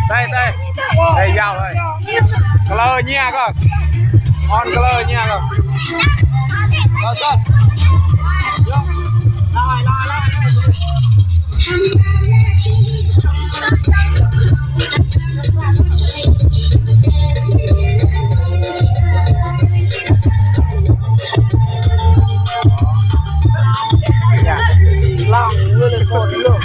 ໄດ້ ໄດ້ ໄດ້ຍາວເລີຍ ກະເລີຍເຍຍກໍ ອອນກະເລີຍເຍຍກໍ ເລີຍ ເລີຍ ເລີຍ ເລີຍ. ລາງເລີຍ ໂຄດເລີຍ.